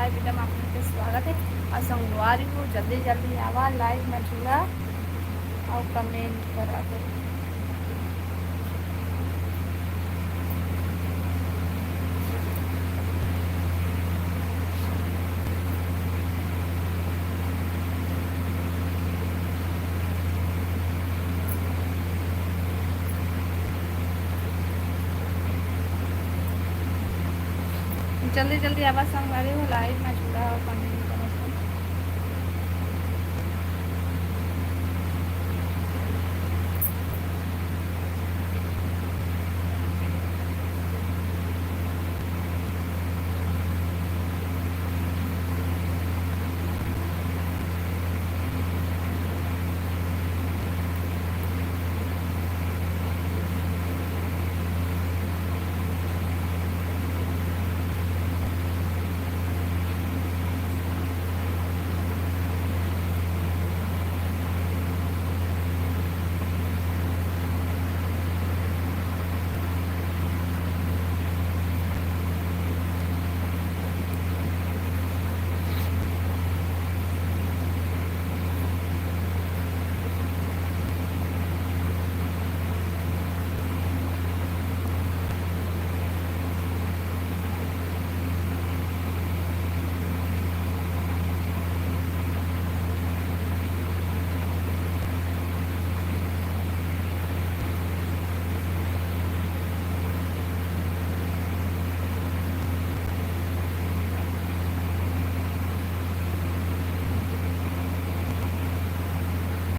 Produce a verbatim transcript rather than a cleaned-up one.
Video में आप मन के स्वागत हे। अउ संगवारी हो, जल्दी जल्दी आवा, लाइव में जुड़ा अउ कमेंट करा दे। जल्दी जल्दी आवा संगवारी हो, लाइव में जुड़ा हो, कमेंट